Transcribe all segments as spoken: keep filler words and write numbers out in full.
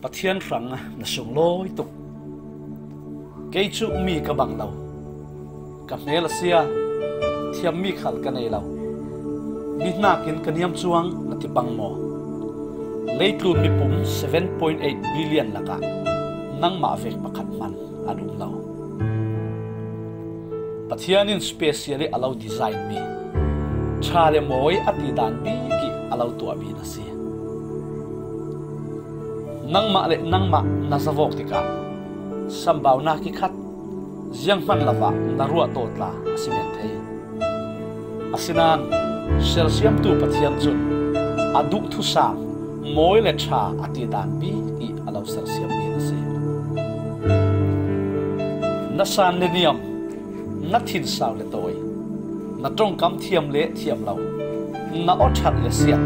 Pathian hrang na sunglawi tuk. Kei cu mi ka bang lo, ka hmel a sia, thiammi khal ka nei lo. Mi hnakin ka niam cuang na ti pang maw? Leitlun mipum seven point eight billion lakah nangmah vek pakhat hman an um lo. Pathian in special ih a lo design mi, ṭha le mawi a ti dan bik ih a lo tuahmi na si. Nangmah le nangmah na zavawk tikah sambaunak ih khat zianghman lovah na ruah taw tla a si men thei. Asinain sersiamtu Pathian cun a duh thusam, mawi le ṭha a ti dan bik ih a lo sersiammi na si. Na san le niam, na thinsau le tawi, na ṭongkam thiam le thiam lo, na aw ṭhat le siat,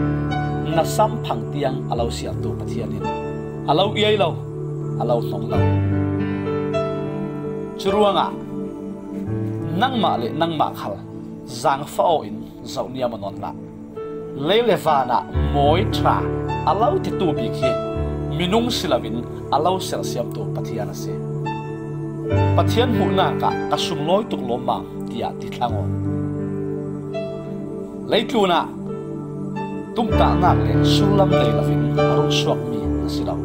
na samphang tiang a lo sialtu Pathian in a lo iai lo, a lo hnong lo. Curuangah nangmah le nangmah khal zangfah aw in zohniam aw nawn lah. Lei le vanah mawi ṭha a lo titu bik hi minung si loin a lo sersiamtu Pathian a si. Pathian hmuhnak ah ka sunglawi tuk lawmmam, tiah ti thlang aw. Leitlunah tumtahnak le sullam nei loin a rung suakmi na si lo.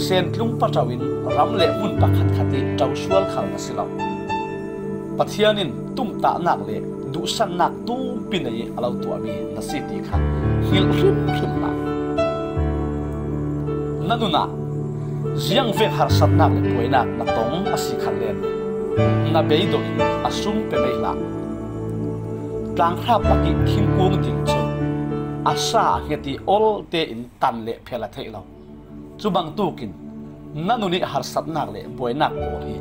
Sentlung paṭo in ram le hmun pakhatkhat ih ṭo sual khal na si lo. Pathian in tumtahnak le duhsannak tumpi nei ih a lo tuahmi na si ti kha hngilh hrimhrim hlah. Na nunah ziangvek harsatnak le buainak na tong a si khat len na beidawh in a sum pe mei hlah. Tlanghra pak ih thingkung ding cu a sa a hnget ih olte in tan le phel a theih lo. Cu bangtukin na nun ih harsatnak le buainak pawl hi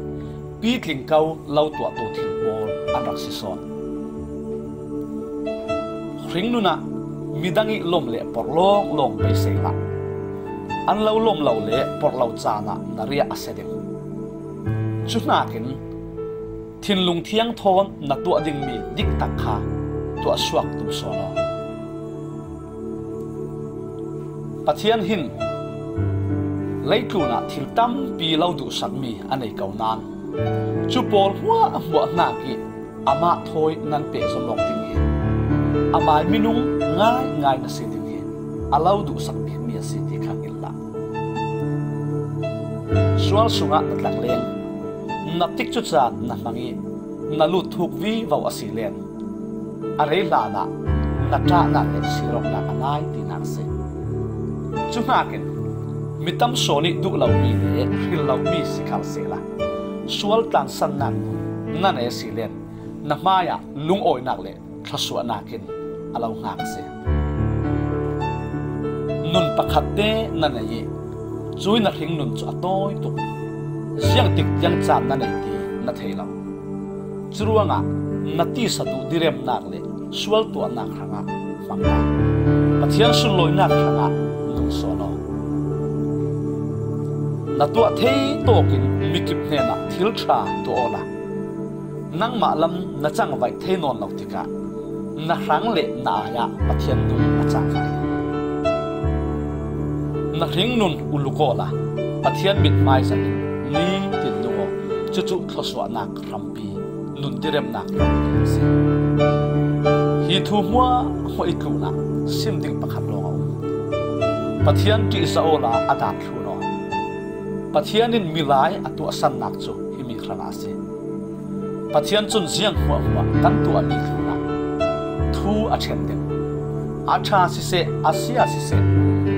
pitling ko lo tuahtu thil pawl an rak si sawn. Hringnun ah midang ih lawm le porh lawnglawng beisei hlah. An lo lawm lo le porh lo caan ah na riah a sia ding. Cuhnakin thinlung thiang thawn na tuah dingmi diktak kha tuahsuak tum sawn aw. Pathian hin leitlunah thil tampi lo duhsakmi a nei ko nain cu pawl hmuahhmuah hnakih amah thawi nan pehzom awk ding hi. Amai minung ngaingai na si ding hi. A lo duhsak bikmi a si ti kha hngilh lah. Sual sungah na tlangleng, na tikcu caan na hmang ih na lut thuk vivo a si len a rei hlanah na ṭahnak le sir awknak a nai tinak a si. Cuhnakin mi tam sawn ih duh lomi le hril lomi si khal sehla sual tlansannak na nei a si len na hmaiah lungawinak le thluasuahnak in a lo hngak a si. Nun pakhatte na nei ih cuih na hringnun cu a tawi tuk. Ziangtik tiang caan na nei ti na thei lo. Curuangah na tisa duh diremnak le sual tuahnak hrangah hmang hlah. Pathian sunlawinak hrangah nung sawn aw. Na tuah thei tawkin mikip hnenah thil ṭha tuah awla nangmah lam na cangvaih thei nawn lo tikah na hrang le na ai-ah Pathian nung a cangvaih. Na hringnun uluk awla Pathian mithmai zat in nitin nung aw. Cucu thluasuahnak hrampi, nun diremnak hrampi a si. Hi thu hmuahhmuah ih tlunah sim ding pakhat lawng a um. Pathian ṭihzah awla a daan thlun aw. Pathian in milai a tuahsannak cu himi hrangah a si. Pathian cun ziang hmuahhmuah kan tuahmi tlunah thu a ṭhen ding. A ṭha siseh, a sia siseh,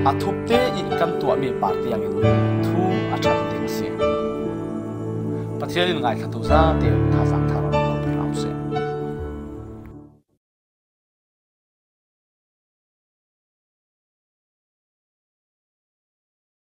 a thupte ih kan tuahmi par tiangin thu a ṭhen ding a si. Pathian in ngaithlatu zate thazaang